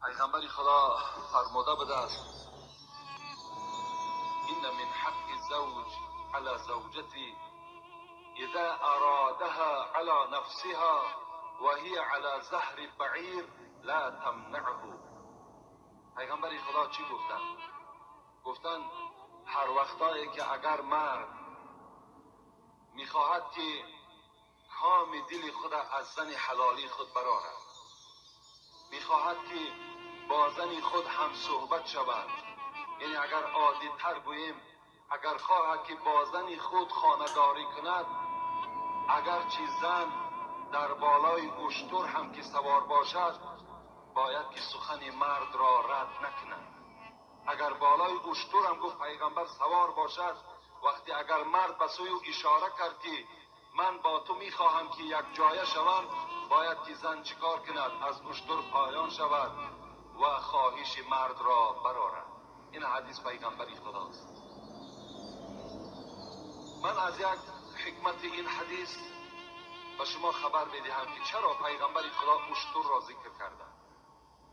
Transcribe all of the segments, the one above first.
Пайғамбари Худо фармуда будааст: إن من حق الزوج على زوجته إذا أرادها على نفسها وهي على ظهر بعير لا تمنعه. Пайғамбари Худо чӣ гуфтанд? Гуфтанд ҳар вақтое ки агар мард мехоҳад ки коми дили худ аз зани ҳалолии худ барорад, мехоҳад ки бо зани худ ҳамсуҳбат шавад, яъне агар оддитар гӯем, агар хоҳад ки бо зани худ хонадорӣ кунад, агарчи зан дар болои уштур ҳам ки савор бошад, бояд ки сухани мард ро рад накунад. Агар болои уштур ҳам гуфт пайғамбар савор бошад, вақте агар мард ба сӯи ӯ ишора кард ки ман бо ту мехоҳам ки як ҷоя шавам, бояд ки зан чикор кунад? Аз уштур поён шавад ва хоҳиши мард ро барорад. Ин ҳадис пайғамбари Худост. Ман аз як ҳикмати ин ҳадис ба шумо хабар медиҳам ки чаро пайғамбари Худо уштурро зикр карданд.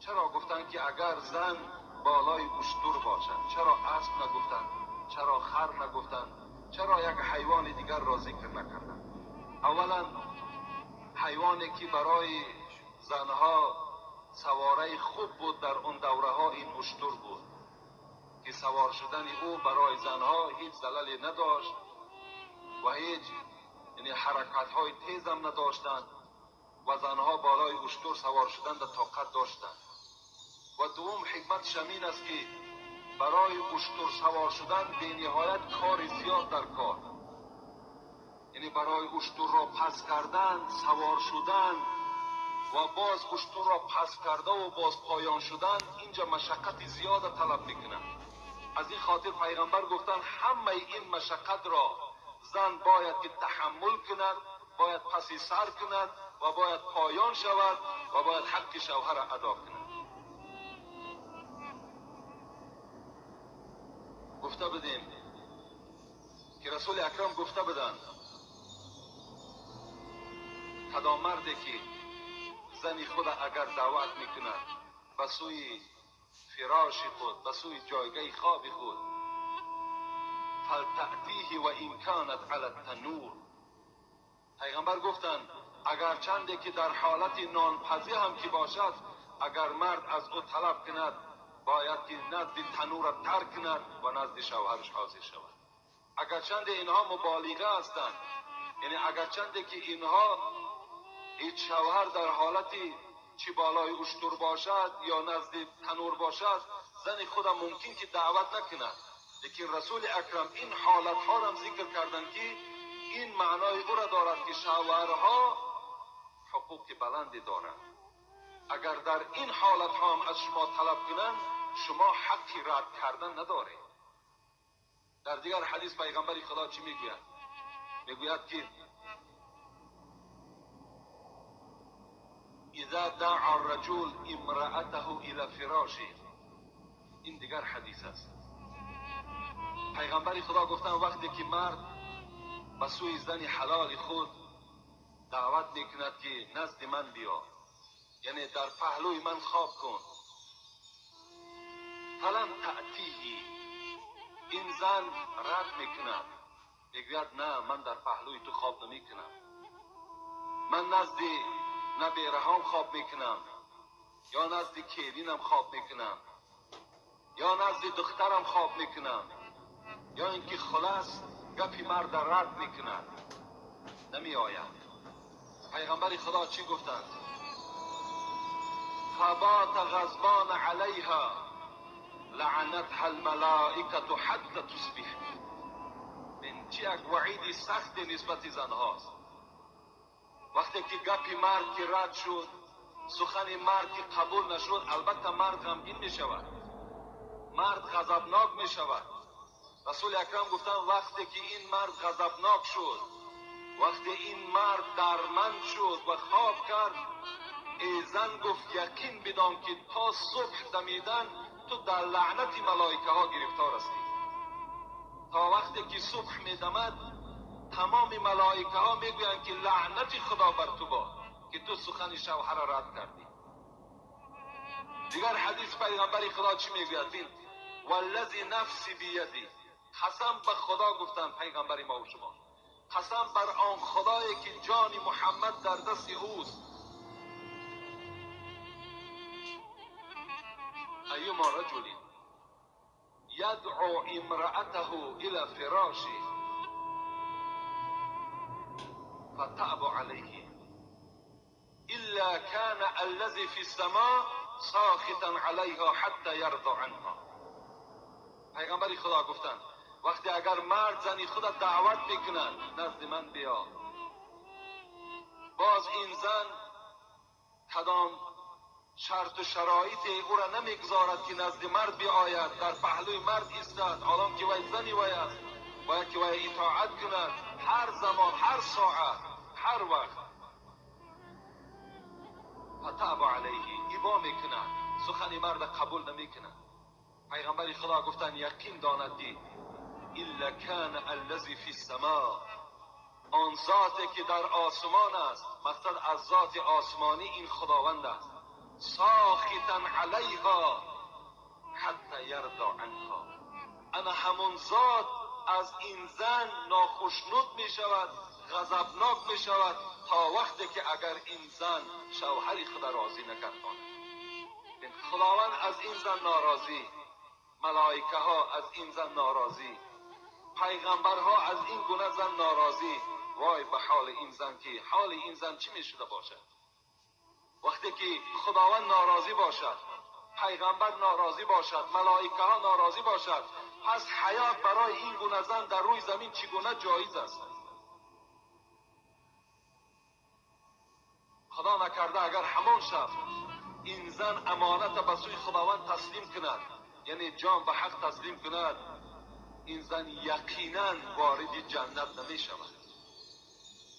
Чаро гуфтанд ки агар зан болои уштур бошад? Чаро асп нагуфтанд? Чаро хар нагуфтанд? Чаро як ҳайвони дигарро зикр накарданд? Аввалан ҳайвоне ки барои занҳо савораи хуб буд дар он давраҳо ин уштур буд ки савор шудани ӯ барои занҳо ҳеҷ залале надошт ва ҳеҷ яъне ҳаракатҳои тезам надоштанд ва занҳо болои уштур савор шудан дар тоқат доштанд. Ва дуввум ҳикматаш ҳамин аст ки барои уштур савор шудан бениҳоят кори зиёд дар кор, яъне барои уштурро пас кардан, савор шудан ва боз уштурро пас карда ва боз поён шудан инҷа машаққати зиёда талаб мекунад. Аз ин хотир пайғамбар гуфтанд ҳамаи ин машаққатро зан бояд ки таҳаммул кунад, бояд паси сар кунад ва бояд поён шавад ва бояд ҳаққи шавҳарро адо кунад. Гуфта будем ки Расули Акрам гуфта буданд кадом марде ки зани худ агар даъват мекунад ба сӯи фироши худ, ба сӯи ҷойгаҳи хоби худ, фалтаътиҳи ва ин канат ала танур. Пайғамбар гуфтанд агарчанде ки дар ҳолати нонпазӣ ҳам ки бошад, агар мард аз ӯ талаб кунад, бояд ки назди танурро тарк кунад ва назди шавҳараш ҳозир шавад. Агарчанде инҳо муболиға ҳастанд, яъне агарчанде ки инҳо ҳеҷ шавҳар дар ҳолати чӣ болои уштур бошад ё назди танур бошад, зани худам мумкин ки даъват накунад. Лекин Расули Акрам ин ҳолатҳоро ҳам зикр карданд ки ин маънои ӯро дорад ки шавҳарҳо ҳуқуқи баланде доранд. Агар дар ин ҳолатҳо ҳам аз шумо талаб кунанд, шумо ҳаққи рад кардан надоред. Дар дигар ҳадис пайғамбари Худо чӣ мегӯяд? Мегӯяд ки إذا دعا الرجل امرأته إلى فراشه. این دیگر حدیث است. پیغمبر خدا گفتن وقتی که مرد به سوی زن حلال خود دعوت میکند که نزد من بیا، یعنی در پهلوی من خواب کن، فلم تأتیه، این زن رد میکند، میگوید نه من در پهلوی تو خواب نمیکنم، من نزد نبیرهام خواب میکنم، یا نزد کلینم خواب میکنم، یا نزد دخترم خواب میکنم، یا اینکه خلاص گپی مرد رد میکند، نمی آید. پیغمبر خدا چی گفتند؟ فبات غضبان علیها لعنتها الملائکه حتی تصبح. این چی یک وعید سخت نسبت زنهاست. وقتی که گپی مرد که رد شد، سخن مرد که قبول نشد، البته مرد غمگین می شود، مرد غضبناک می شود. رسول اکرم گفتند وقتی که این مرد غضبناک شد، وقتی این مرد درمند شد و خواب کرد، ای زن گفت یقین بدان که تا صبح دمیدن تو در لعنت ملائکه ها گرفتار هستی. تا وقتی که صبح میدمد تمام ملائکه ها میگویند که لعنت خدا بر تو باد که تو سخن شوهر را رد کردی. Дигар ҳадис пайғамбари Худо чӣ мегӯяд? Бин, валлази нафси бияди, қасам ба Худо гуфтанд пайғамбари мо ва шумо, қасам бар он Худое ки ҷони Муҳаммад дар дасти ӯст. Айюма раҷулин ядъу имраатаҳу ила фироши фатаъбу алайҳи илла кана аллази фи ссама сохитан алайҳа ҳатта ярза анҳа. Пайғамбари Худо гуфтанд вақте агар мард зани худа даъват мекунад назди ман биё, боз ин зан кадом шарту шароите ӯра намегузорад ки назди мард биояд, дар паҳлӯи мард истад, ҳолон ки вай зани вай аст, бояд ки вай итоат кунад ҳар замон, ҳар соат, ҳар вақт. фатабу алайҳи, ибо мекунад, сухани марда қабул намекунад. Пайғамбари Худо гуфтанд яқин донад ки илла кана аллази фи ссама, он зоте ки дар осмон аст, мақсад аз зоти осмонӣ ин Худованд аст, сохитан алайҳа ҳатта ярда анҳа, ана ҳамон зот аз ин зан нохушнуд мешавад, ғазабнок мешавад то вақте ки агар ин зан шавҳари худа розӣ нагардонад. Худованд аз ин зан норозӣ, малоикаҳо аз ин зан норозӣ, пайғамбарҳо аз ин гуна зан норозӣ. Вой ба ҳоли ин зан, ки ҳоли ин зан чӣ мешуда бошад? Вақте ки Худованд норозӣ бошад, пайғамбар норозӣ бошад, малоикаҳо норозӣ бошад, пас ҳаёт барои ин гуна зан дар рӯи замин чӣ гуна ҷоиз аст? Худо накарда агар ҳамон шаб ин зан амоната ба сӯи Худованд таслим кунад, яъне ҷон ба ҳақ таслим кунад, ин зан яқинан вориди ҷаннат намешавад.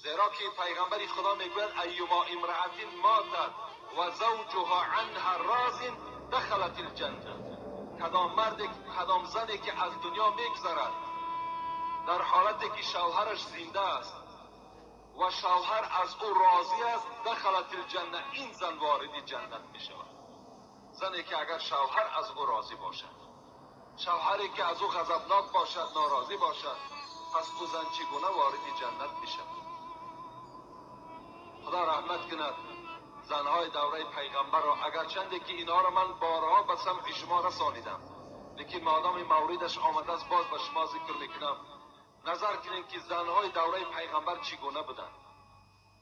Зеро ки пайғамбари Худо мегӯяд айюма имраатин матат ва завҷуҳа анҳа розин дахалат алҷанна. Кадом марде, кадом зане ки аз дунё мегзарад дар ҳолате ки шавҳараш зинда аст ва шавҳар аз ӯ розӣ аст, дахалат алҷанна, ин зан вориди ҷаннат мешавад. Зане ки агар шавҳар аз ӯ розӣ бошад, шавҳаре ки аз ӯ ғазабнок бошад, норозӣ бошад, пас ӯ зан чӣ гуна вориди ҷаннат мешавад? Худо раҳмат кунад занҳои давраи пайғамбарро, агарчанде ки инҳоро ман борҳо ба самъи шумо расонидам, лекин модоми мавридаш омадааст боз ба шумо зикр мекунам. Назар кунем ки занҳои давраи пайғамбар чӣ гуна буданд.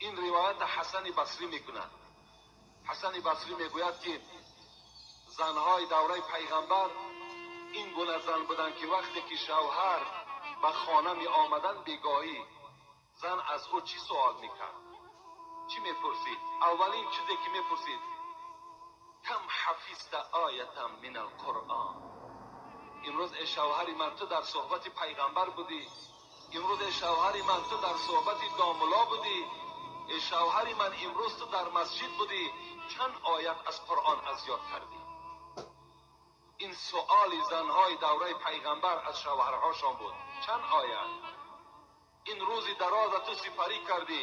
Ин ривоят Ҳасани Басрӣ мекунад. Ҳасани Басрӣ мегӯяд ки занҳои давраи пайғамбар ин гуна зан буданд ки вақте ки шавҳар ба хона меомаданд бегоҳӣ, зан аз ӯ чӣ суол мекард, чӣ мепурсид? Аввалин чизе ки мепурсид, кам ҳафизта оятан мин алқуръон. Имрӯз эй шавҳари ман ту дар суҳбати пайғамбар будӣ, имрӯз эй шавҳари ман ту дар суҳбати домулло будӣ, эй шавҳари ман имрӯз ту дар масҷид будӣ, чанд оят аз Қуръон аз ёд кардӣ? Ин суоли занҳои давраи пайғамбар аз шавҳарҳошон буд. Чанд оят? Ин рӯзи дароза ту сипарӣ кардӣ,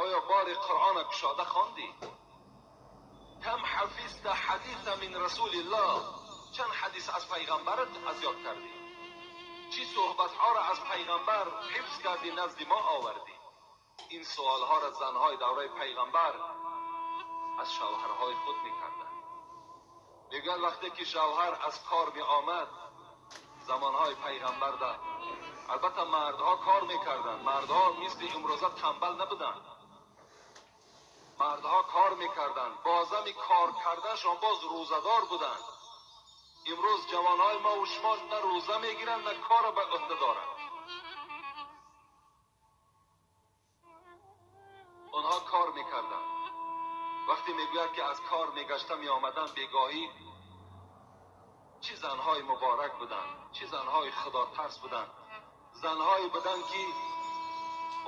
оё бори Қуръона кушода хондӣ? Кам ҳафизта ҳадиса мин расулиллоҳ, чанд ҳадис аз пайғамбарат аз ёд кардӣ? Чӣ суҳбатҳоро аз пайғамбар ҳифз кардӣ, назди мо овардӣ? Ин суолҳоро занҳои давраи пайғамбар аз шавҳарҳои худ мекарданд. Мегӯяд вақте ки шавҳар аз кор меомад, замонҳои пайғамбарда албатта мардҳо кор мекарданд, мардҳо мисли имрӯза танбал набуданд, мардҳо кор мекарданд, бозами кор карданшон боз рӯзадор буданд. Имрӯз ҷавонҳои мо ва шумо на рӯза мегиранд, на корро ба ӯҳда доранд. Онҳо кор мекарданд. Вақте мегӯяд ки аз кор мегашта меомаданд бегоҳӣ, чӣ занҳои муборак буданд, чӣ занҳои худотарс буданд, занҳое буданд ки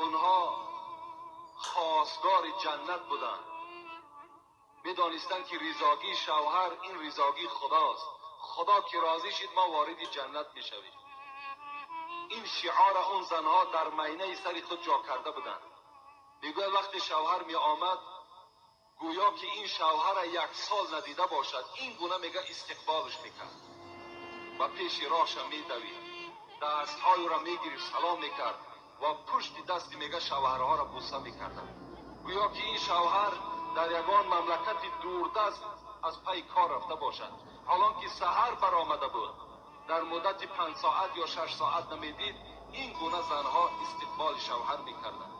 онҳо хостгори ҷаннат буданд, медонистанд ки ризогии шавҳар ин ризогии худост, худо ки розӣ шид мо вориди ҷаннат мешавем. Ин шиора он занҳо дар майнаи сари худ ҷо карда буданд. Мегӯяд вақте шавҳар меомад, Гӯё ки ин шавҳара як сол надида бошад, ин гуна мега истиқболаш мекард, ба пеши роҳша медавид, дастҳои ӯро мегирифт, салом мекард ва пушти дасти мега шавҳарҳоро буса мекарданд. Гӯё ки ин шавҳар дар ягон мамлакати дурдаст аз пайи кор рафта бошад, ҳолон ки саҳар баромада буд, дар муддати 5 соат ё 6 соат намедид. Ин гуна занҳо истиқболи шавҳар мекарданд.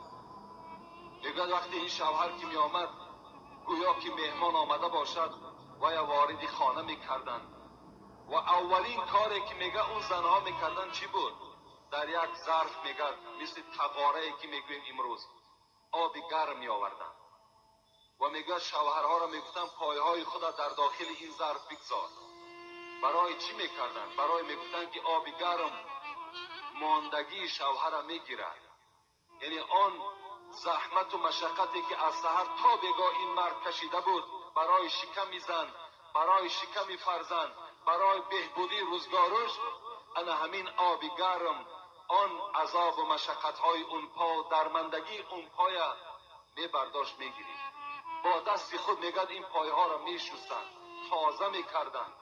Мегӯяд, вақте ин шавҳар ки меомад, гӯё ки меҳмон омада бошад, вая вориди хона мекарданд. Ва аввалин коре ки мега он занҳо мекарданд чӣ буд? Дар як зарф, мегӯяд, мисли тағорае ки мегӯем имрӯз, оби гарм меоварданд ва мегӯяд, шавҳарҳоро мегуфтанд, пойҳои худа дар дохили ин зарф бигзор. Барои чӣ мекарданд? Барои мегуфтанд, ки оби гарм мондагии шавҳара мегирад, яъне он заҳмату машаққате ки аз саҳар то бегоҳ ин мард кашида буд барои шиками зан, барои шиками фарзанд, барои беҳбудии рӯзгораш, ана ҳамин оби гарм он азобу машаққатҳои он по, дармандагии он поя мебардошт, мегирифт. Бо дасти худ, мегӯяд, ин пойҳоро мешустанд, тоза мекарданд.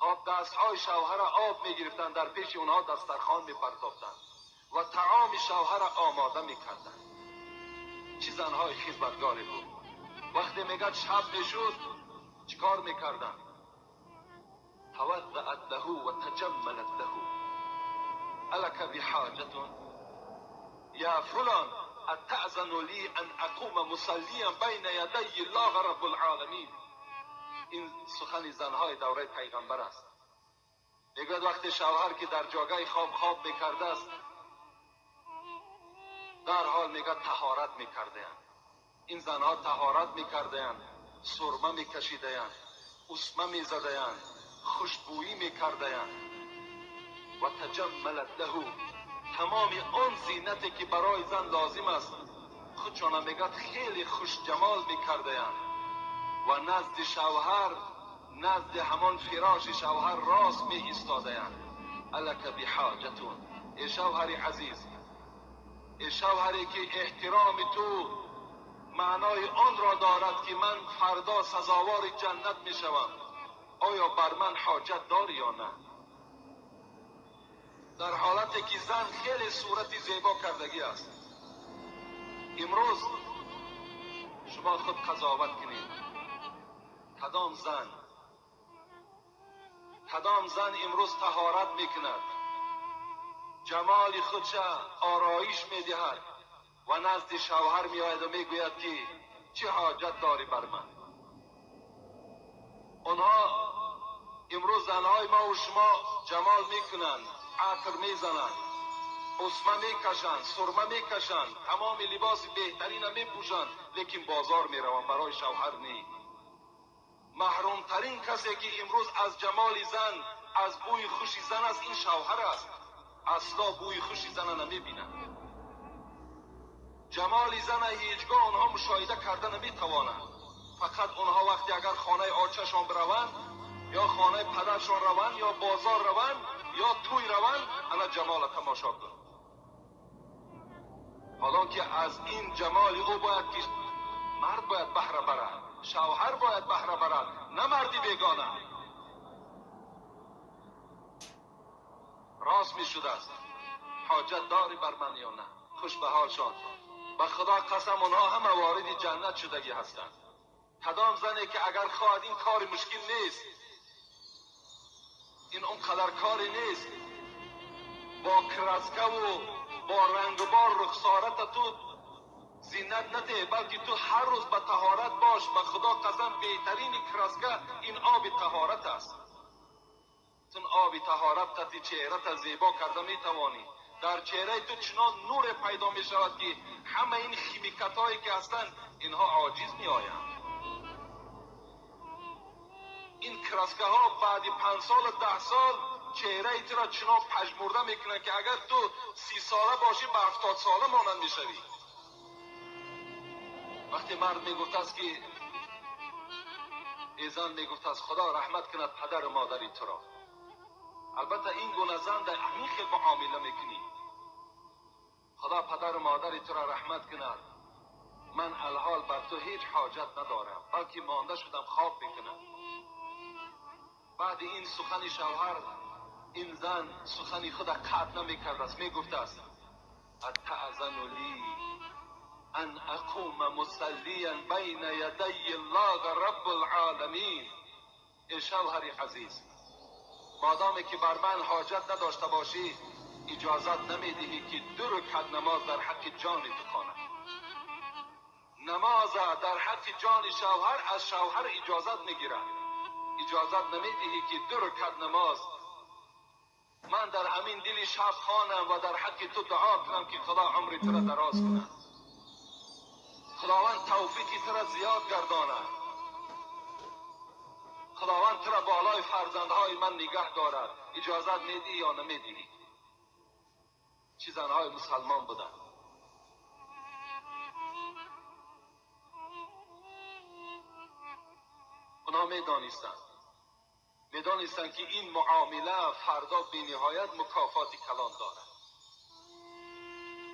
Хоб, дастҳои шавҳара об мегирифтанд, дар пеши онҳо дастархон мепартофтанд ва таоми шавҳара омода мекарданд. Чӣ занҳои хизматгоре буд! Вақте, мегӯяд, шаб мешуд, чӣ кор мекарданд? توضأت له وتجملت له. ألك بحاجة يا فلان؟ أتأذن لي أن أقوم مصليا بين يدي الله رب العالمين؟ این سخن زنهای دوره پیغمبر است. میگوید وقتی شوهر که در جاگه خواب خواب میکرده است، در حال میگه طهارت میکردهاند. این زنها طهارت میکردهاند، سرمه میکشیدهاند، اسمه میزدهاند، خوشبویی میکردهاند و تجملت له. تمام آن زینتی که برای زن لازم است، خودشان میگد خیلی خوش جمال میکردهاند و نزد شوهر، نزد همان فراش شوهر راست می ایستادهاند. ألك بحاجة؟ ای شوهر عزیز، ای شوهری که احترام تو معنای آن را دارد که من فردا سزاوار جنت می شوم، آیا بر من حاجت داری یا نه؟ در حالتی که زن خیلی صورت زیبا کردگی است. امروز شما خود قضاوت کنید، کدام زن، کدام زن امروز طهارت میکند، جمال خودش آرایش میدهد و نزد شوهر میآید و میگوید که چه حاجت داری بر من؟ آنها امروز زنهای ما و شما جمال میکنند، عطر میزنند، اسمه میکشند، سرمه میکشند، تمام لباس بهترین میپوشند، لیکن بازار میروند، برای شوهر نی. محرومترین کسی که امروز از جمال زن، از بوی خوشی زن است، این شوهر است. اصلا بوی خوشی زن نمیبینند، جمال زن هیچگاه آنها مشاهده کرده نمیتوانند. فقط آنها وقتی اگر خانه آچهشان بروند یا خانه پدرشان روند یا بازار روند یا توی روند، انا جمال تماشا کن. حالا که از این جمال او باید که مرد باید بهره برد، شوهر باید بهره برد، نه مردی بیگانه. راست می شده است، حاجت داری بر من یا نه؟ خوش به حالشان، به خدا قسم آنها همه وارد جنت شدگی هستند. کدام زنی که اگر خواهد، این کار مشکل نیست، این اونقدر کاری نیست، با краска و با رنگ و بار رخسارت تو زینت نده، بلکه تو هر روز به طهارت باش. به خدا قسم بهترین краска این آب طهارت است. چون آب طهارت قطی چهرت زیبا کرده میتوانی. در چهره تو چنان نور پیدا می شود که همه این химикат هایی که هستند، اینها عاجز می آیند. این краска ها بعد 5 سال و 10 سال چهره تو را چنان پژمرده میکنند که اگر تو 30 ساله باشی، به 70 ساله مانند میشوی. وقتی مرد میگفت است که ای زن، میگفت از خدا رحمت کند پدر و مادری تو را. البته این گونه زن در همین خیلی معامله میکنی. خدا پدر و مادری تو را رحمت کند. من الحال بر تو هیچ حاجت ندارم، بلکه مانده شدم خواب میکنم. بعد این سخن شوهر، این زن سخن خود قطع نمیکرد است، میگفت است اتأذن لی ان اقوم مصلیا بین یدی الله رب العالمین. ای شوهر عزیز، مادامی که بر من حاجت نداشته باشی اجازت نمیدهی که 2 رکعت نماز در حق جان تو خوانم. نماز در حق جان شوهر از شوهر اجازت میگیرد، اجازت نمیدهی که 2 رکعت نماز من در همین دل شب خوانم و در حق تو دعا کنم که خدا عمر تو را دراز کند، خداوند توفیق تو را زیاد گرداند، خداوند تو را بالای فرزندهای من نگه دارد. اجازت میدی یا نمیدی؟ چه زنهای مسلمان بودند. اونا میدانستند که این معامله فردا بی نهایت مکافات کلان دارد.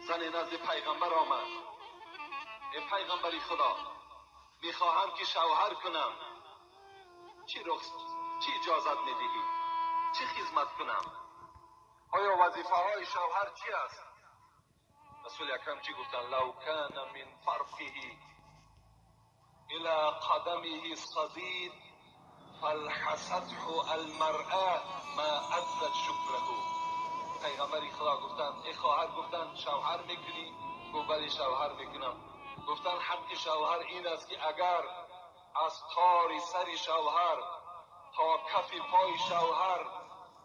زن نزد پیغمبر آمد، ای پیغمبر خدا، میخواهم که شوهر کنم، چی رخصت، چی اجازت میدهی، چی خدمت کنم؟ آیا وظیفه های شوهر چی است؟ رسول اکرم چی گفتن؟ لو کان من فرقه الى قدمه صدید فالحسده المرأة ما ادت شکره. پیغمبر خدا گفتن ای خواهر، گفتن شوهر میکنی؟ گفت بله شوهر میکنم. گفتن حق شوهر این است که اگر از تار سر شوهر تا کف پای شوهر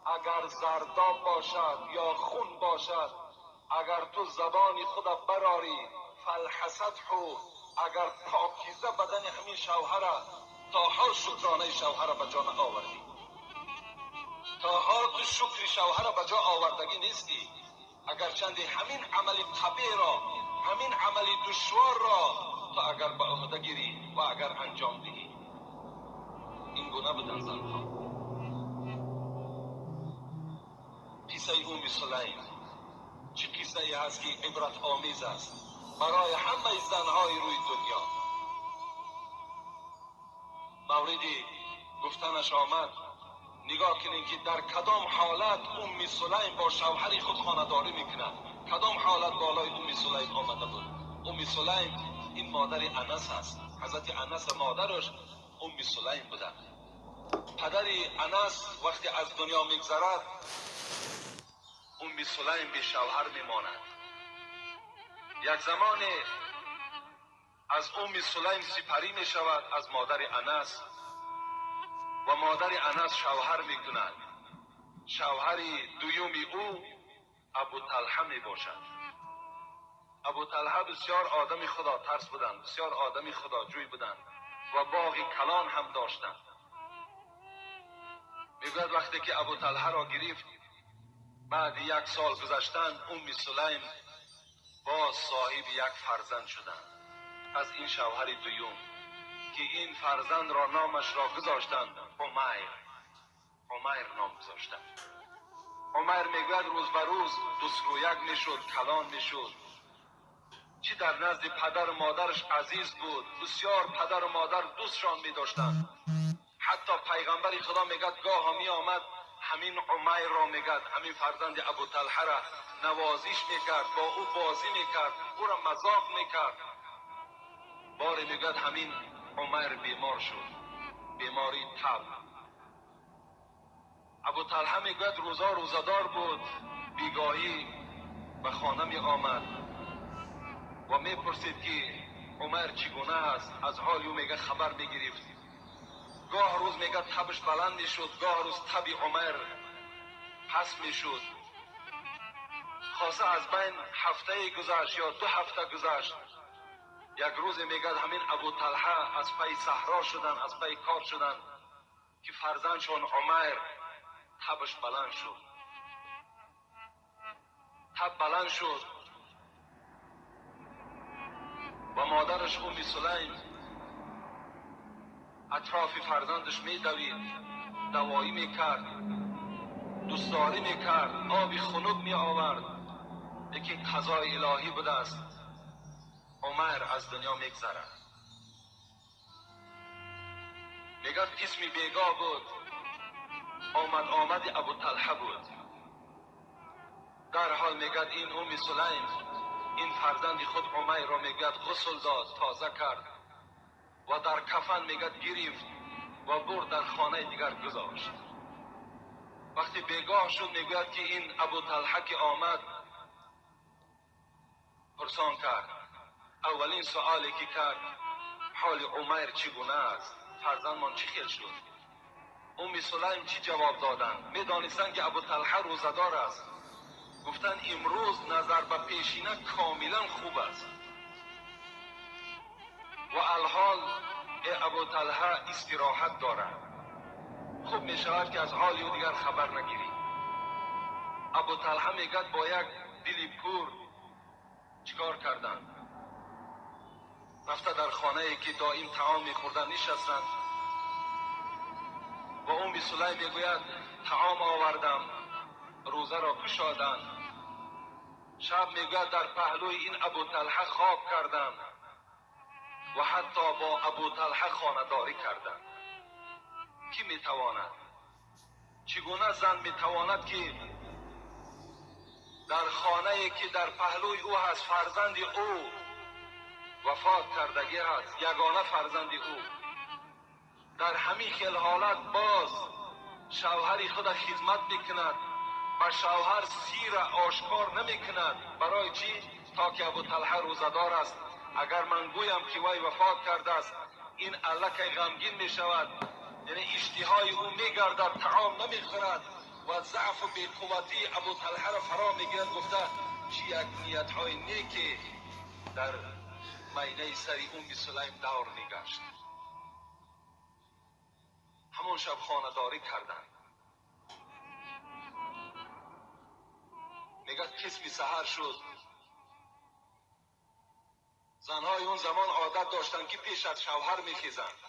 اگر زرداب باشد یا خون باشد، اگر تو زبان خود براری فالحسده، اگر پاکیزه بدن همین شوهر تا حال شکرانه شوهر به جا آوردی، تا حال تو شکر شوهر به جا آوردگی نیستی، اگر چندی همین عمل قبیح را، همین عمل دشوار را تو اگر به عهده گیری و اگر انجام دهی. این گونه بدن زنها. قصه ام سلیم چه قصه ای هست که عبرت آمیز است برای همه زنهای روی دنیا. موردی گفتنش آمد، نگاه کنین که در کدام حالت ام سلیم با شوهر خود خانه‌داری میکند، کدام حالت بالای ام سلیم آمده بود. ام سلیم این مادر انس است، حضرت انس مادرش ام سلیم بوده. پدر انس وقتی از دنیا میگذرد ام سلیم به شوهر میماند. یک زمان از ام سلیم سپری می شود از مادر انس و مادر انس شوهر می کند. شوهر دویوم او ابو طلحه می باشد. ابو طلحه بسیار آدم خدا ترس بودند، بسیار آدم خداجوی بودند و باغ کلان هم داشتند. میگوید وقتی که ابو طلحه را گرفت، بعد 1 سال گذشتن ام سلیم باز صاحب یک فرزند شدند از این شوهر دوم که این فرزند را نامش را گذاشتند عمیر. عمیر نام گذاشتند. عمیر میگوید روز به روز 2 سر و 1 میشد، کلان میشد. چی در نزد پدر و مادرش عزیز بود، بسیار پدر و مادر دوستشان میداشتند. حتی پیغمبر خدا میگد گاه می آمد همین عمیر را میگد، همین فرزند ابو طلحه را نوازش میکرد، با او بازی میکرد، او را مذاق میکرد. باری میگد همین عمر بیمار شد، بیماری تب. ابو طلحه میگوید روزا روزدار بود، بیگاهی به خانه می آمد و میپرسید که عمر چگونه است. از حال او میگه خبر میگرفت. گاه روز میگه تبش بلند میشد، گاه روز تب عمر پس میشد. خاصه از بین هفته گذشت یا 2 هفته گذشت، یک روز میگه همین ابو طلحه از پی صحرا شدن، از پی کار شدن که فرزندشون عمر تبش بلند شد. تب بلند شد و مادرش ام سلیم اطراف فرزندش میدوید، دوایی میکرد، دوستداری میکرد، آبی خنک می آورد. لیکن قضای الهی بوده است. Умайр аз дунё мегзарад. Мегӯяд қисми бегоҳ буд, омад омади Абу Талҳа буд. Дарҳол мегӯяд ин Умми Сулайм ин фарзанди худ Умайрро мегӯяд ғусл дод, тоза кард ва дар кафан мегӯяд гирифт ва бурд дар хонаи дигар гузошт. Вақте бегоҳ шуд мегӯяд ки ин Абу Талҳа ки омад пурсон кард. Аввалин суоле ки кард ҳоли Умайр чӣ гуна аст, фарзандмон чӣ хел шуд? Умми Сулайм чӣ ҷавоб доданд? Медонистанд ки Абу Талҳа рӯзадор аст. Гуфтанд имрӯз назар ба пешина комилан хуб аст. Ва алҳол Абу Талҳа истироҳат дорад. Хуб мешавад ки аз ҳоли ӯ дигар хабар нагирӣ. Абу Талҳа мегӯяд бо як дили пур чикор карданд? Рафта дар хонае ки доим таом мехӯрданд нишастанд ва Умми Сулайм мегӯяд таом овардам, рӯзаро кушоданд. Шаб мегӯяд дар паҳлӯи ин Абу Талҳа хоб кардам ва ҳатто бо Абу Талҳа хонадорӣ кардам. Кӣ метавонад? Чӣ гуна зан метавонад ки дар хонае ки дар паҳлӯи ӯ ҳаст фарзанди ӯ вафот кардагӣ ҳаст, ягона фарзанди ӯ, дар ҳамин хел ҳолат боз шавҳари худа хизмат мекунад, ба шавҳар сира ошкор намекунад. Барои чӣ? То ки Абу Талҳа рӯзадор аст. Агар ман гӯям ки вай вафот кардааст, ин аллакай ғамгин мешавад, яъне иштиҳои ӯ мегардад, таом намехӯрад ва заъфу беқувватии Абу Талҳаро фаро мегирад. Гуфта чӣ як ниятҳои неке дар майнаи сари Умми Сулайм давр мегашт. Ҳамон шаб хонадорӣ карданд. Мегӯяд қисми саҳар шуд. Занҳои он замон одат доштанд ки пеш аз шавҳар мехезанд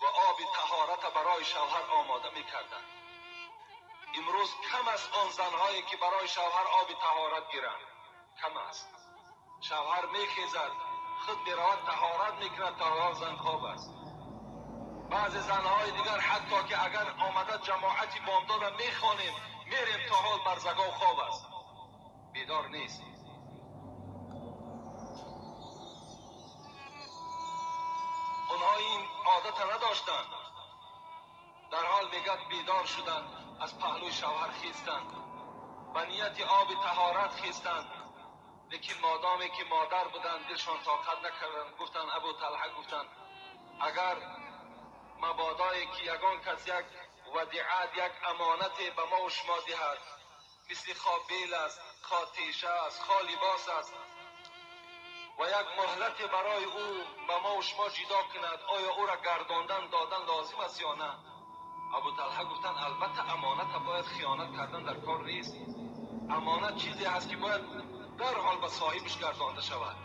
ва оби таҳората барои шавҳар омода мекарданд. Имрӯз кам аст он занҳое ки барои шавҳар оби таҳорат гиранд. Кам аст. Шавҳар мехезад, худ меравад таҳорат мекунад, то зан хоб аст. Баъзе занҳои дигар ҳатто ки агар омада ҷамоати бомдода мехонем, мерем то ҳол барзагов хоб аст, бедор нест. Онҳо ин одата надоштанд. Дар ҳол мегӯяд бедор шуданд, аз паҳлӯи шавҳар хестанд, ба нияти оби таҳорат хестанд. Лекин модоме ки модар буданд дилшон тоқат накарданд. Гуфтанд Абу Талҳа, гуфтанд агар мабодое ки ягон кас як вадиат, як амонате ба мо шумо диҳад, мисли хо бел аст, хо теша аст, хо либос аст, ва як муҳлате барои ӯ ба мо шумо ҷидо кунад, оё ӯра гардондан додан лозим аст ё на? Абу Талҳа гуфтанд албатта амоната бояд хиёнат кардан дар кор нест. Амонат чизе ҳаст ки бояд дарҳол ба соҳибаш гардонда шавад.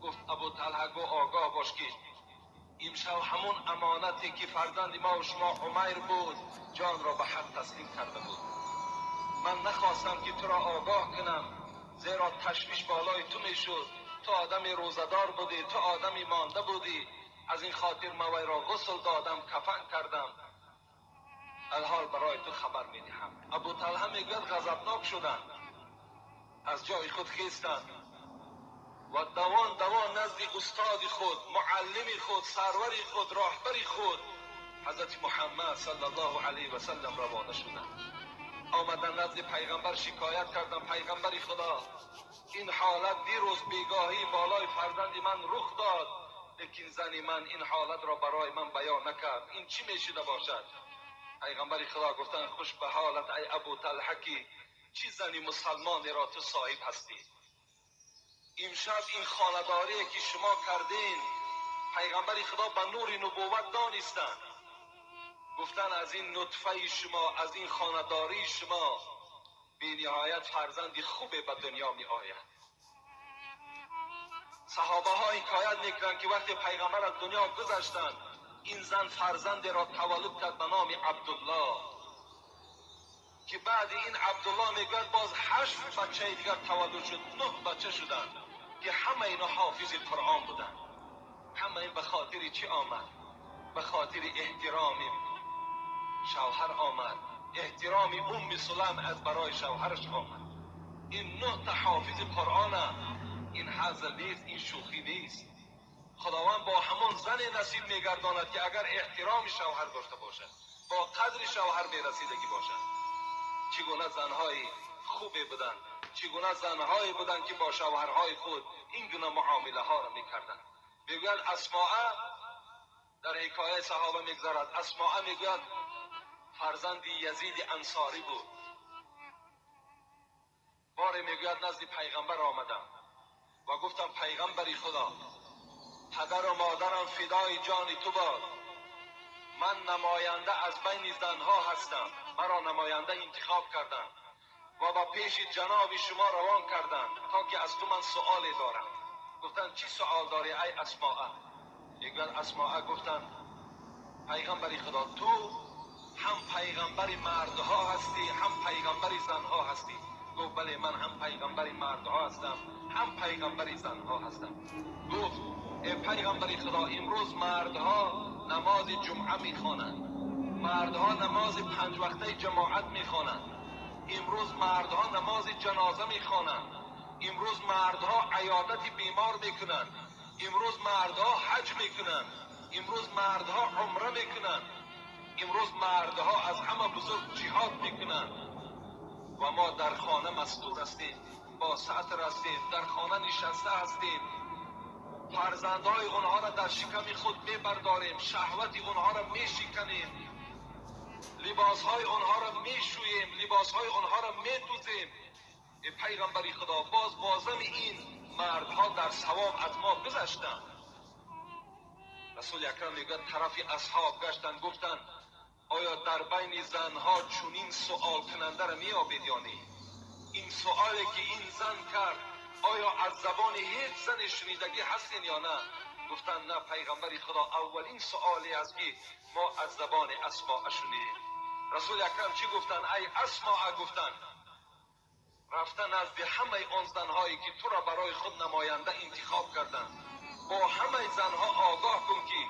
Гуфт Абу Талҳа, гӯ огоҳ бош ки имшаб ҳамон амонате ки фарзанди мо шумо Умайр буд ҷонро ба ҳақ таслим карда буд. Ман нахостам ки туро огоҳ кунам, зеро ташвиш болои ту мешуд. Ту одами рӯзадор будӣ, ту одами монда будӣ. Аз ин хотир ман вайро ғусл додам, кафан кардам. Алҳол барои ту хабар медиҳам. Абу Талҳа мегӯяд ғазабнок шуданд, аз ҷои худ хестанд ва давон давон назди устоди худ, муаллими худ, сарвари худ, роҳбари худ ҳазрати Муҳаммад саллаллоҳу алайҳи васаллам равона шуданд. Омаданд назди пайғамбар, шикоят карданд: пайғамбари Худо, ин ҳолат дирӯз бегоҳӣ болои фарзанди ман рух дод, лекин зани ман ин ҳолатро барои ман баён накард. Ин чӣ мешуда бошад? Пайғамбари Худо гуфтанд хуш ба ҳолат ай Абу Талҳа ки чӣ зани мусалмонеро ту соҳиб ҳастӣ. Имшаб ин хонадорие ки шумо кардин, пайғамбари Худо ба нури нубувват донистанд. Гуфтанд аз ин нутфаи шумо, аз ин хонадории шумо бениҳоят фарзанди хубе ба дунё меояд. Саҳобаҳо ҳикоят мекунанд ки вақте пайғамбар аз дунё гузаштанд, ин зан фарзандеро таваллуд кард ба номи Абдуллоҳ, ки баъди ин Абдуллоҳ мегӯяд боз 8 бачаи дигар таваллуд шуд, 9 бача шуданд. که همه اینا حافظ قرآن بودن. همه این به خاطر چی آمد؟ به خاطر احترام شوهر آمد، احترام ام سلم از برای شوهرش آمد. این 9 تا حافظ قرآن، این هزل نیست، این شوخی نیست. خداوند با همون زن نصیب میگرداند که اگر احترام شوهر داشته باشد، با قدر شوهر میرسیدگی باشد. چگونه زنهای خوبی بودند، چگونه زنهایی بودند که با شوهرهای خود این گونه معامله ها را میکردند. میگویند اسماء، در حکایه صحابه میگذرد، اسماء میگوید فرزند یزید انصاری بود. باره میگوید نزد پیغمبر آمدم و گفتم پیغمبری خدا، پدر و مادرم فدای جان تو باد، من نماینده از بین زنها هستم، مرا نماینده انتخاب کردند و با پیش جناب شما روان کردند تا که از تو من سؤال دارم. گفتند چی سؤال داری ای اسماء؟ میگوید اسماء گفتند پیغمبری خدا، تو هم پیغمبر مردها هستی هم پیغمبر زنها هستی. گفت بله، من هم پیغمبر مردها هستم هم پیغمبر زنها هستم. گفت ای پیغمبر خدا، امروز مردها نماز جمعه میخوانند، مردها نماز 5 وقته جماعت میخوانند، امروز مردها نماز جنازه میخوانند، امروز مردها عیادت بیمار میکنند، امروز مردها حج میکنند، امروز مردها عمره میکنند، امروز مردها از همه بزرگ جهاد میکنند و ما در خانه مستور هستیم، با سطر هستیم، در خانه نشسته هستیم، فرزندهای اونها را در شکم خود میبرداریم، شهوت اونها را میشکنیم، لباسهای اونها را میشوییم، لباسهای اونها را میدوزیم. ای پیغمبر خدا، باز بازم این مردها در ثواب از ما گذشتند. رسول اکرم میگوید طرف اصحاب گشتند، گفتند آیا در بین زنها چنین سؤال کننده را میابید یا نه؟ این سؤالی که این زن کرد آیا از زبان هیچ زن شنیدگی هستین یا نه؟ گفتند نه پیغمبر خدا، اولین سؤالی است که ما از زبان اسماء شنیدیم. رسول اکرم چی گفتند؟ ای اسماء، گفتند رفتن از همه آن زنهایی که تو را برای خود نماینده انتخاب کردند، با همه زنها آگاه کن که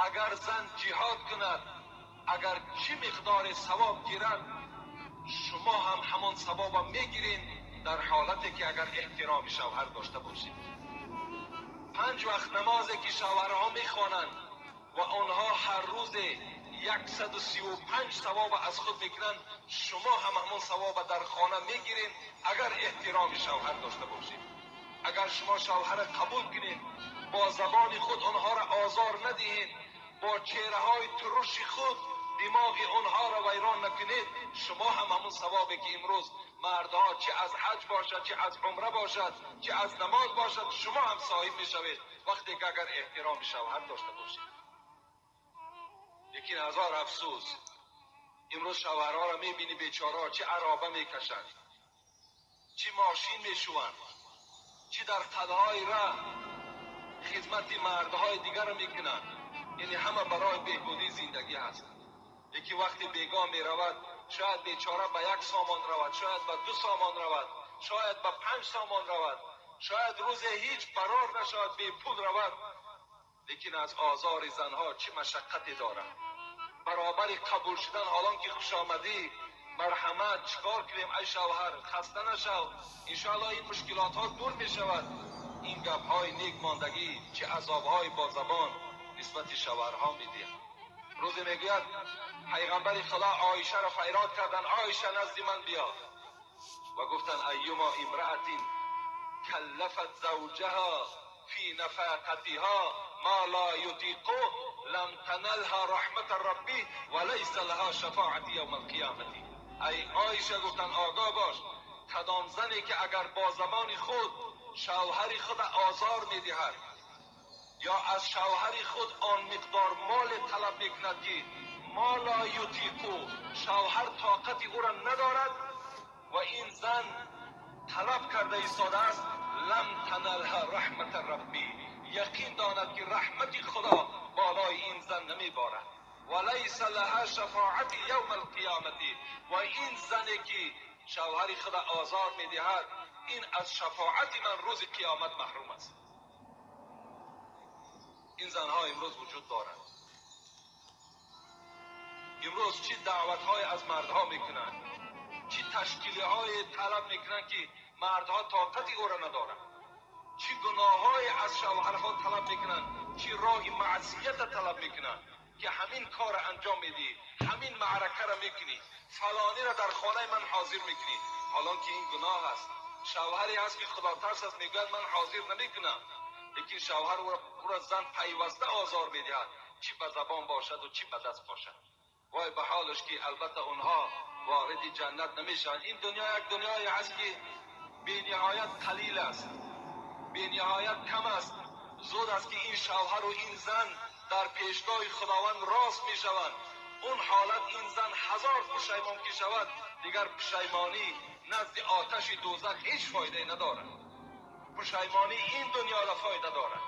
اگر زن جهاد کند، اگر چی مقدار ثواب گیرد، شما هم همان ثواب میگیرین در حالتی که اگر احترام شوهر داشته باشید. 5 وقت نمازی که شوهرها میخوانند و آنها هر روز 135 ثواب از خود میکنند، شما هم همان ثواب در خانه میگیرین اگر احترام شوهر داشته باشید. اگر شما شوهر قبول کنید، با زبان خود آنها را آزار ندهید، با چهره های ترش خود دماغ آنها را ویران نکنید، شما هم همون ثوابی که امروز مردها چه از حج باشد، چه از عمره باشد، چه از نماز باشد، شما هم صاحب میشوید وقتی که اگر احترام شوهر داشته باشید. لیکن هزار افسوس امروز شوهرها را میبینی بیچاره چه عرابه میکشند، چه ماشین میشوند، چه در قدهای راه خدمت مردهای دیگر را میکنند. یعنی همه برای بهبودی زندگی هست. یکی وقتی بیگاه می رود، شاید بیچاره به 1 سامان رود، شاید به 2 سامان رود، شاید به 5 سامان رود، شاید روز هیچ برار نشود، بی پول رود. لیکن از آزار زنها چه مشقتی دارد. برابر قبول شدن، حالان که خوش آمدی، مرحمت، چیکار کنیم ای شوهر، خسته نشو، انشاءالله این مشکلات ها دور می شود. این گپ های نیک ماندگی چه عذاب های با زبان نسبت شوهرها می دهند. روزی میگوید پیغمبر خدا عایشه را فریاد کردن، عایشه نزد من بیا. و گفتن ایما امرأة کلفت زوجها فی نفقتها ما لا یطیق لم تنلها رحمت ربی و لیس لها شفاعت یوم القیامة. ای عایشه، گفتن آگاه باش، کدام زنی که اگر با زبان خود شوهر خود آزار میدهد یا از شوهر خود آن مقدار مال طلب میکند که ما لا یطیقو، شوهر طاقت او را ندارد و این زن طلب کرده ایستاده است، لم تنلها رحمت ربی، یقین داند که رحمت خدا بالای این زن نمیبارد. و لیس لها شفاعت یوم القیامت. و این زنی که شوهر خود آزار میدهد ин аз шафоати ман рӯзи қиёмат маҳрум аст. Ин занҳо имрӯз вуҷуд доранд. Имрӯз чӣ даъватҳое аз мардҳо мекунанд, чӣ ташкилиҳое талаб мекунанд, ки мардҳо тоқати ӯро надоранд, чӣ гуноҳҳое аз шавҳарҳо талаб мекунанд, чӣ роҳи маъсиятро талаб мекунанд, ки ҳамин корро анҷом медиҳӣ, ҳамин маъракаро мекунӣ, фалониро дар хонаи ман ҳозир мекунӣ, ҳолон ки ин гуноҳ аст. Шавҳаре ҳаст ки худотарс аст, мегӯяд ман ҳозир намекунам, лекин шавҳар ӯро зан пайваста озор медиҳад, чӣ ба забон бошад ва чӣ ба даст бошад. Вой ба ҳолаш ки албатта онҳо вориди ҷаннат намешаванд. Ин дунё як дунёе ҳаст ки бениҳоят қалил аст, бениҳоят кам аст. Зуд аст ки ин шавҳар ва ин зан дар пешгоҳи Худованд рост мешаванд. Он ҳолат ин зан ҳазор пушаймон ки шавад, дигар пушаймонӣ назди оташи дӯзах ҳеҷ фоидае надорад. Пушаймонӣ ин дунё фоида дорад,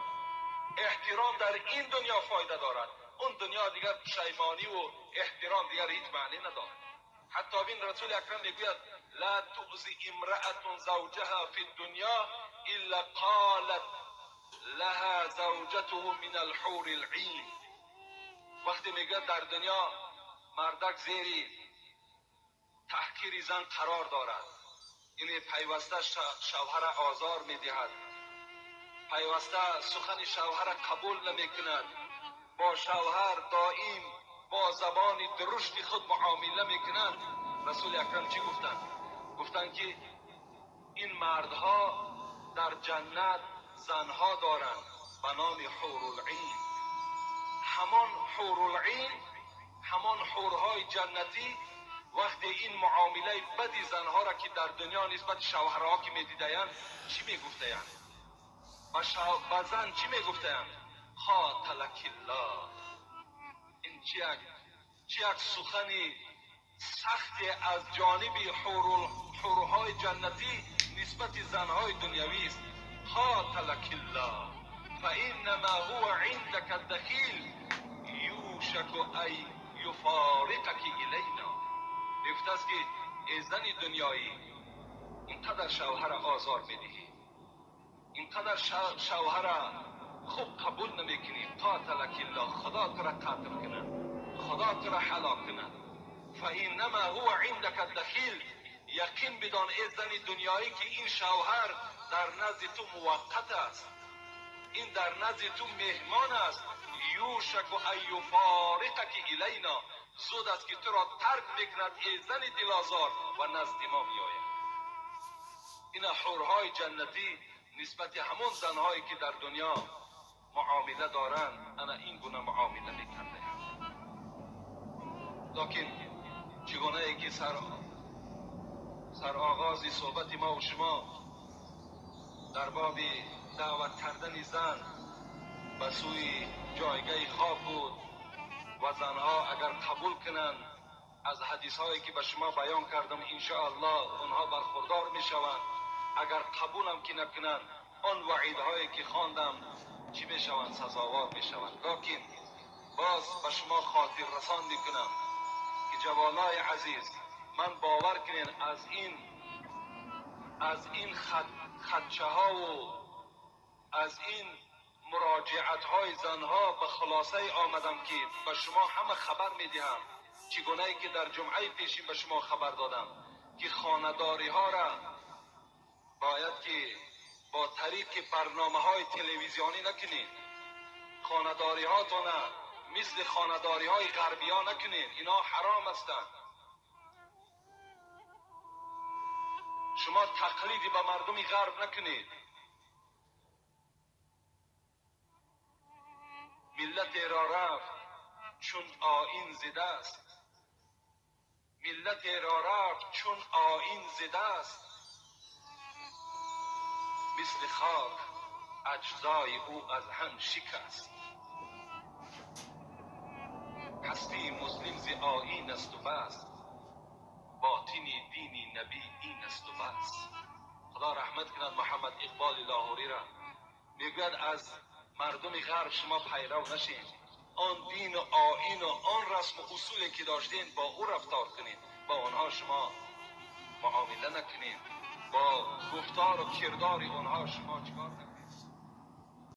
эҳтиром дар ин дунё фоида дорад. Он дунё дигар пушаймонӣ ва эҳтиром дигар ҳеҷ маънӣ надорад. Ҳатто ин Расули Акрам мегӯяд: ла туъзи имраатун завҷаҳа фи дунё илла қолат лаҳа завҷатуҳу мин алҳури алъин. Вақте мегӯяд дар дунё мардак зери таҳқири зан қарор дорад, яъне пайваста шавҳара озор медиҳад, пайваста сухани шавҳара қабул намекунад, бо шавҳар доим бо забони дурушти худ муомила мекунад. Расули Акрам чӣ гуфтанд? Гуфтанд ки ин мардҳо дар ҷаннат занҳо доранд ба номи ҳурулъин. Ҳамон ҳурулъин, ҳамон ҳурҳои ҷаннатӣ вақте ин муомилаи бади занҳоро ки дар дунё нисбати шавҳарҳо ки медидаянд, чӣ мегуфтаянд? Ба зан чӣ мегуфтаянд? Қоталакиллоҳ. Ин чӣ як сухани сахте аз ҷониби ҳурҳои ҷаннатӣ нисбати занҳои дунявист. Қоталакиллоҳ фаиннамо ҳува индака дахил юшаку ан юфориқаки илайно. Мегуфтааст ки эй зани дунёӣ, инқадар шавҳара озор медиҳӣ, инқадар шавҳара хуб қабул намекунӣ. Қоталакиллоҳ, Худо туро қатл кунад, Худо туро ҳалок кунад. Фаиннамо ҳува индака дахил, яқин бидон эй зани дунёӣ ки ин шавҳар дар назди ту муваққат аст, ин дар назди ту меҳмон аст. Юшаку ан юфориқаки илайно, зуд аст ки туро тарк мекунад эй зани дилозор ва назди мо меояд. Ина ҳурҳои ҷаннатӣ нисбати ҳамон занҳое ки дар дунё муомила доранд, ана ин гуна муомила мекардаанд. Лекин чигунае ки сароғози суҳбати мо ва шумо дар боби даъват кардани зан ба сӯи ҷойгаҳи хоб буд ва занҳо агар қабул кунанд аз ҳадисҳое ки ба шумо баён кардам, иншоаллоҳ онҳо бархурдор мешаванд. Агар қабулам ки накунанд, он ваъидҳое ки хондам чӣ мешаванд? Сазовор мешаванд. Лекин боз ба шумо хотиррасон мекунам ки ҷавонои азиз, ман бовар кунед аз ин хатчаҳову аз ин муроҷиатҳои занҳо ба хулосае омадам ки ба шумо ҳама хабар медиҳам, чӣ гунае ки дар ҷумъаи пешин ба шумо хабар додам ки хонадориҳоро бояд ки бо тариқи барномаҳои телевизионӣ накунед, хонадориҳотона мисли хонадориҳои ғарбиҳо накунед, инҳо ҳаром ҳастанд. Шумо тақлиди ба мардуми ғарб накунед. Миллатеро рафт чун оин зидаст, миллатеро рафт чун оин зидаст, мисли хок аҷзои ӯ аз ҳам шикаст. Ҳастии муслим зи оин асту бас, ботини дини набӣ ин асту бас. Худо раҳмат кунад Муҳаммад Иқболи Лоҳуриро. Мегӯяд аз мардуми ғарб шумо пайрав нашед, он дину оину он расму усуле ки доштед бо ӯ рафтор кунед, бо онҳо шумо муомила накунед. Бо гуфтору кирдори онҳо шумо чикор накунед.